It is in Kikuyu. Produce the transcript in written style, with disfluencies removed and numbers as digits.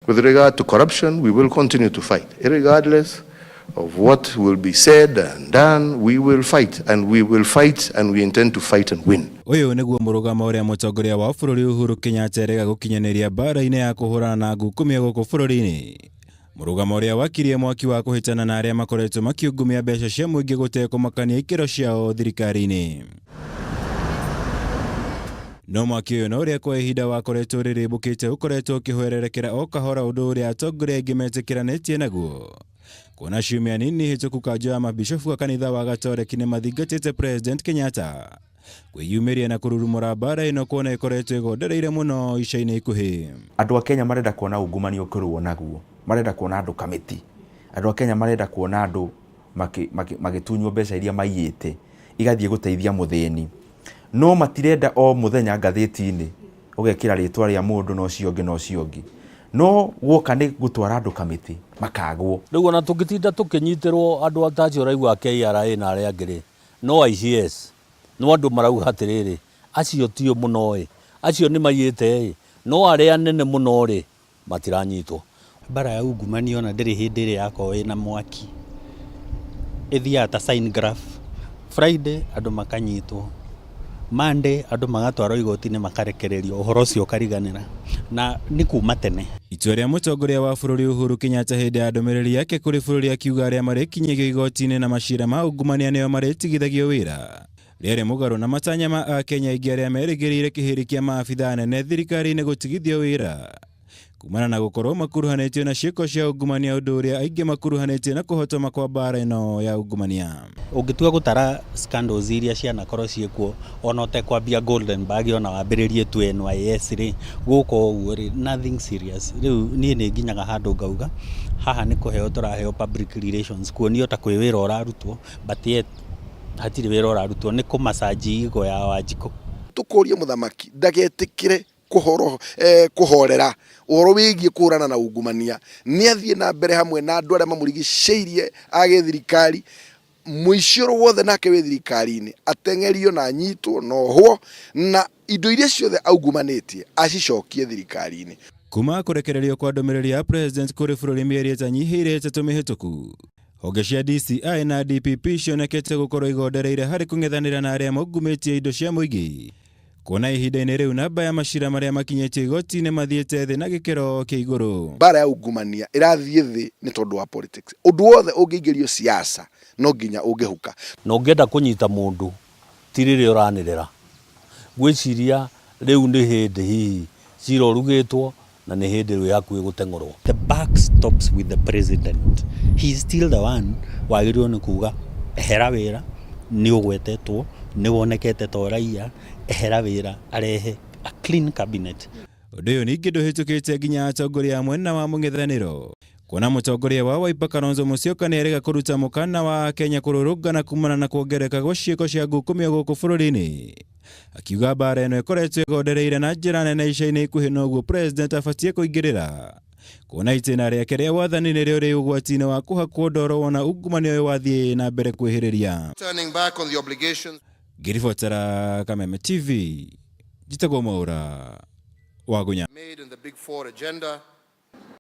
With regard to corruption, we will continue to fight. Regardless of what will be said and done, we will fight, and we will fight, and we intend to fight and win. Ũyũ nĩguo mũrũgamo ũrĩa mũtongoria wa bũrũri Uhuru Kenyatta erĩga gũkinyanĩria mbara-inĩ ya kũhũrana na ngukumio gũkũ bũrũri-inĩ. Mũrũgamo ũrĩa wakirie mwaki wa kũhĩtana na arĩa makoretwo makiungumia mbeca cia mũingĩ gũtekũmakania ikĩro ciao thirikari-inĩ. No mwaki ũyũ na ũrĩa kwa ihinda wakoretwo ũrĩrĩmbũkĩte ũkoretwo ũkĩhwererekera o kahora, ũndũ ũrĩa atongoria aingĩ metĩkĩranĩtie naguo. Kuona ciumia nini hĩtũku kanjũ ya mabishofu a kanitha wa Gatoreki nĩ mathingatĩte President Kenyatta kwĩyumĩria na kũrurumũra mbara ĩno, kuona ĩkoretwo ĩgondereire mũno ica-inĩ ikuhĩ. Andũ a Kenya marenda kuona ungumania ũkĩrũo naguo, marenda kuona andũ kamĩtĩ. Andũ a Kenya marenda kuona andũ magĩtunywo mbeca iria maiyĩte igathiĩ gũteithia mũthĩni, no matirenda o mũthenya ngathĩti-inĩ ũgekĩra rĩtwa rĩa mũndũ na ũcio ũngĩ na ũcio ũngĩ, no guoka nĩ gũtwara andũ kamĩtĩ makagwo. Rĩu ona tũngĩtinda tũkĩnyitĩrwo andũ ta acio ũraigua KRA na arĩa angĩ rĩ, no ICS no andũ marauga atĩrĩrĩ, acio tio mũno ĩ, acio nĩ maiyĩte ĩ, no arĩa anene mũno rĩ, matiranyitwo. Mbara ya ungumania ona ndĩrĩ hĩndĩ ĩrĩa yakorwo ĩna mwaki, ĩthiaga ta sine graph. Friday andũ makanyitwo, Monday andũ magatwarwo igoti-inĩ, makarekererio, ũhoro ũcio ũkariganĩra, na nĩ kuma tene. Itua rĩa mũtongoria wa bũrũri Uhuru Kenyatta hĩndĩ ya ndũmĩrĩri yake kũrĩ bũrũri akiuga arĩa marĩkinyagio igoti-inĩ na macira ma ungumania nĩo marĩtigithagio wĩra rĩarĩ mũgarũ na matanya ma Akenya aingĩ arĩa merĩgĩrĩire kĩhĩri kĩa maabithaa anene thirikari-inĩ gũtigithio wĩra kumana na gũkorwo makuruhanĩtio na ciĩko cia ungumania, ũndũ ũrĩa aingĩ makuruhanĩtie na kũhotoma kwa mbara ĩno ya ungumania. Ũngĩtua gũtara scandals iria cianakorwo ciĩkuo, ona ũtekwambia Golden Bag, ona wambĩrĩrie tu NYS rĩ, gũka ũguo rĩ, nothing serious. Rĩu niĩ nĩ nginyaga handũ ngauga haha nĩ kũheo tũraheo public relations, kuonio ta kwĩ wĩra ũrarutwo, but yet hatirĩ wĩra ũrarutwo, nĩ kũmacaji ego ya Wanjikũ. Tũkũria mũthamaki ndagetĩkĩre kũhoro kũhorera ũhoro wĩgiĩ kũhũrana na ungumania. Nĩ athiĩ na mbere hamwe na andũ arĩa mamũrigicĩirie a gĩthirikari. Mũici ũrĩ wothe nake wĩ thirikari-inĩ ateng'erio na anyitwo na ohwo, na indo iria ciothe aungumanĩtie acicokie thirikari-inĩ. Kuma kũrekererio kwa ndũmĩrĩri ya President kũrĩ bũrũri mĩeri ĩtanyihĩire 3 mĩhĩtũku, honge cia DCI na DPP cionekete gũkorwo igondereire harĩ kũng'ethanĩra na arĩa maungumĩtie indo cia mũingĩ, kuona ihinda-inĩ rĩu namba ya macira marĩa makinyĩtio igoti-inĩ mathiĩte thĩ na gĩkĩro kĩa igũrũ. Mbara ya ungumania ĩrathiĩ thĩ nĩ tondũ wa politics. Ũndũ wothe ũngĩingĩrio siasa no nginya ũngĩhuka. Na ũngĩenda kũnyita mũndũ ti rĩrĩa ũranĩrĩra, ngwĩciria rĩu nĩ hĩndĩ hihi cira ũrugĩtwo na nĩ hĩndĩ rĩu hakuhĩ gũteng'ũrwo. The buck stops with the president. He is still the one wagĩrĩirwo nĩ kuga ehera wĩra, nĩ ũgwetetwo, nĩ wonekete ta ũraiya, ehera wĩra, arehe a clean cabinet. Ũndũ ũyũ ningĩ ndũhĩtũkĩte nginya atongoria a mwena wa mũng'ethanĩro, kuona mũtongoria wa Wiper Kalonzo Musyoka nĩ erĩga kũruta mũkana wa Kenya kũrũrũngana kumana na kuongerereka gwa ciĩko cia ngukumio gũkũ bũrũri-inĩ, akiuga mbara ĩno ĩkoretwo ĩgondereire na njĩra nene ica-inĩ ikuhĩ, noguo President abatiĩ kũingĩrĩra kuona itĩna rĩake rĩa wathani nĩrĩo rĩ ũgwati-inĩ wa kũhakwo ndoro wona ungumania ũyũ wathiĩ na mbere kwĩhĩrĩria. Turning back on the obligations Ngĩribotera Kameme TV, njĩtagwo Mwaũra Wagunya. made in the Big Four agenda.